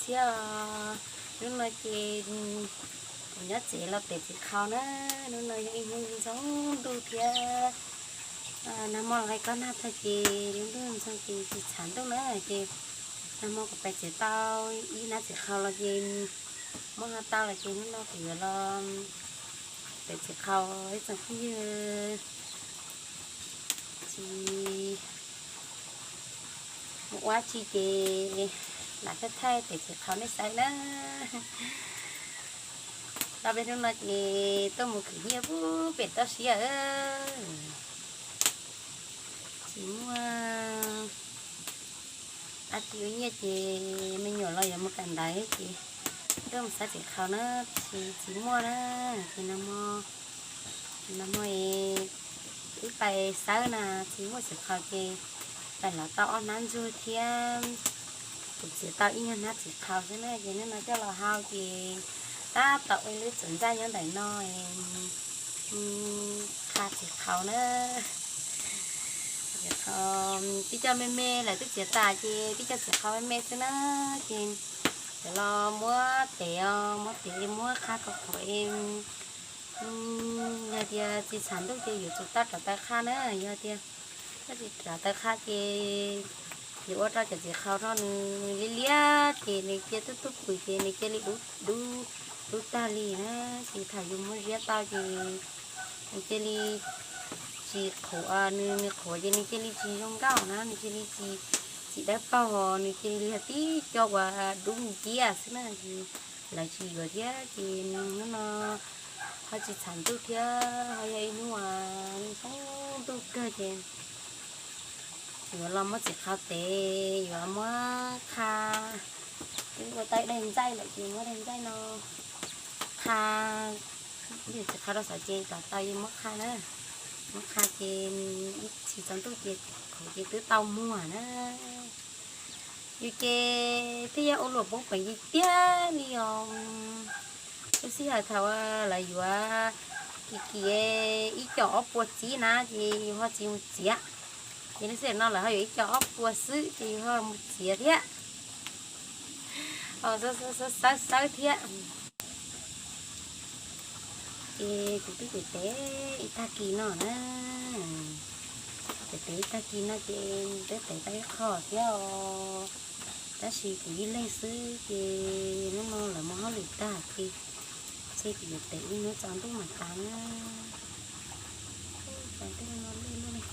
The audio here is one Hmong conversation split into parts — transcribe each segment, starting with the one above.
Thiab hnub no ces kuv nyob tsev los pem txiv qhaus na. Hnub no yog ib hnub ntxoov ntuj thiab nag hmo los hais koj nag tag ces lub ntuj ntxoov ces tsis tshav ntuj na ces nag hmo kuv pem txiv tau ib hnab txiv qhaus los ces muab ho tau los ces hnub no kuv yuav los pem txiv qhaus ib tsoom phooj ywg tsis mus ua tsi ces lam thaij thaij pem txiv qhaus nej saib na. Tau peb hnub no ces tuaj mus khwv nyiaj pub pem toj siab tsis muaj dab tsi ua nyiaj ces me nyuam los yuav mus kawm ntawv ces tuaj mus saib txiv qhaus na, tsis tsis muaj na ces nag hmo wb pais xawb na tsis muaj txiv qhaus ces pais lov tau ob hnab ntsuag thiab kuv txiav tau ib nyuag hnab txiv qhaus xwb na ces hnub no coj los hau ces tab tom ua lub txuas ntxaij nyob ntawm no qha txiv qhaus na. Tib co me me lawm twb txiav tas ces tib co txiv qhaus me me xwb na ces cov los muab tev os, muab tev muab qha kom qhuav yog tias tsis tshav ntuj ces yuav tsum tau rov taw qha na, yog tias tsis rov taw qha ces yuav ua rau cov txiv qhaus no nws liab liab ces nws cia tub tub pwm ces nws cia li dub tag li na, ces thaum yus muab ziab tau ces nws cia li tsis qhuav, nws nws qhuav ces nws cia li tsis zoo nkauj na, nws cia li tsis tsis dawb paug, nws cia li yog tib co uas dub nciab xwb na, lawv tsis yuav thiab ces hnub no ho tsis tshav ntuj thiab ho yog ib hnub uas ntuj kawg ces yuav los muab txiv qhaus tev, yuav muab qha, ua tau daim ntxaij lawm ces muab daim ntxaij no qha, txiv qhaus rau xov ces tom tau yeej muab qha na, muab qha ces ib tsis tsaus ntuj ces qhuav ces twb tau muag na. Yus ces thiaj yog ua luam poob peev tiag tiag li os. Lub sij hawm thaum lawv yuav kim kim ib co ob puas txiv na ces yus ho tsis mus txiav, ces lub sij hawm no lawv ho yuav ib co ob puas xwb ces yus ho mus txiav thiab, xawb xawb thiab. Ces kuv twb tev tev ib tag kis no na, tev tev ib tag kis no ces twb tev tau ib qho thiab os. Tab sis kuv ib leeg xwb ces hnub no lawv mus hauj lwm tag ces ntshe kuv yuav tev ib hnub tsaus ntuj mam tas na. Tsaus ntuj no lwj lwj.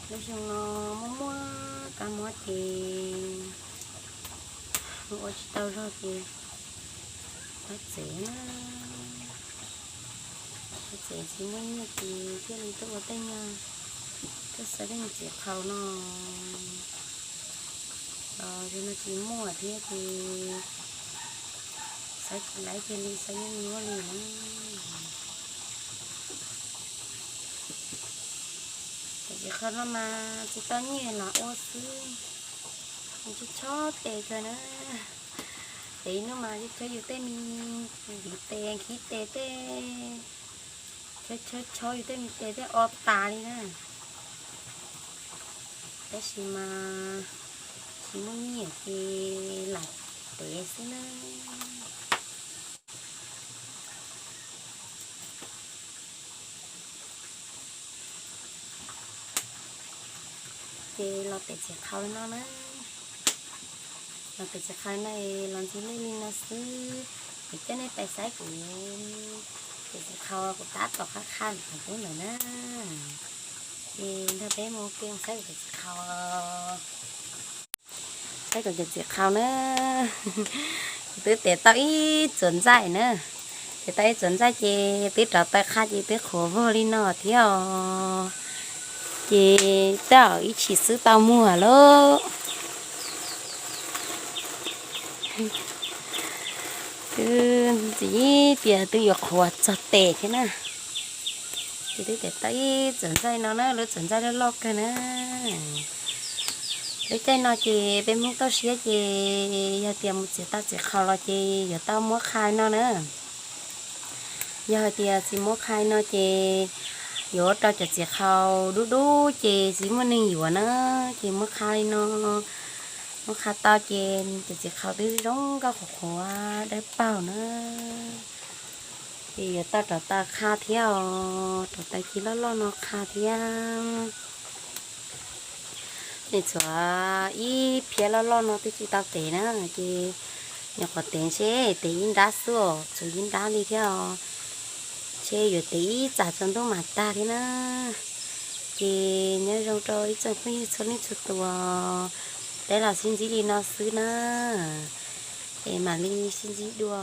Lub xyoo no muaj muaj kab mob ces ua tsis tau zog ces pab txev na, pab txev tsis muaj nyiaj ces thiaj li tuaj ua tej nyuag, tuaj xawb tej nyuag txiv qhaus no los zoo no tsis muaj thiab ces xawb tsis laib kiag li, xawb nyuaj nyuaj li na. Cov txiv qhaus no mas tsis tau nyiaj los ua xwb, tsis chob tes kawg na. Ces ib hnub mas tsis chob yus tej me viv tes nkhib tes tej, chob chob chob yus tej me tes tej o tas li na. Tab sis mas tsis muaj nyiaj ces lam tev xwb na. Ces los pem txiv qhaus li no na, los pem txiv qhaus li no, los ntxig lej li no xwb. Kuv coj nej pais saib kuv pem txiv qhaus kuv tab tom qab qha ntawm qhov ntawd na. Ces nrog peb mus ua ke saib kuv pem txiv qhaus. Saib kuv cov txiv qhaus na. Kuv twb tev tau ib txuas ntxaij na. Tev tau ib txuas ntxaij ces twb rov taw qha ces twb qhuav vog li no thiab os. Ces twb ib chim xwb tau muag lauj. Twb ntxim tias twb yuav qhuav txog tes thiab na. Ces twb tev tau ib txuas ntxaij no na, lub txuas ntxaij loj loj kawg na. Lub caij no ces peb Hmoob toj siab ces yog tias mus txiav tau txiv qhaus los ces yuav tau muab qha no na. Yog hais tias tsis muab qha no ces Yuav rau cov txiv qhau dub dub ces tsis muaj neeg yuav na, ces muab qha li no, muab qha tau ces cov txiv qhau twb zoo nkauj qhuav qhuav dawb paug na. Ces yuav tau rauv taws qha thiab os, rauv taws ci loj loj no qha thiab. Nws txhuav ib phiab loj loj no twb tsis tau tev na, ces nyuam qhuav tev ntshe tev ib nrab xwb os, txhuav ib nrab li thiab os. Ntshe yuav tev ib txhais tsaus ntuj mam tag thiab na. Ces nyob zoo rau ib tsoom phooj ywg txhua leej txhua tus, peb los sib ntsib li no xwb na, es mam li sib ntsib dua.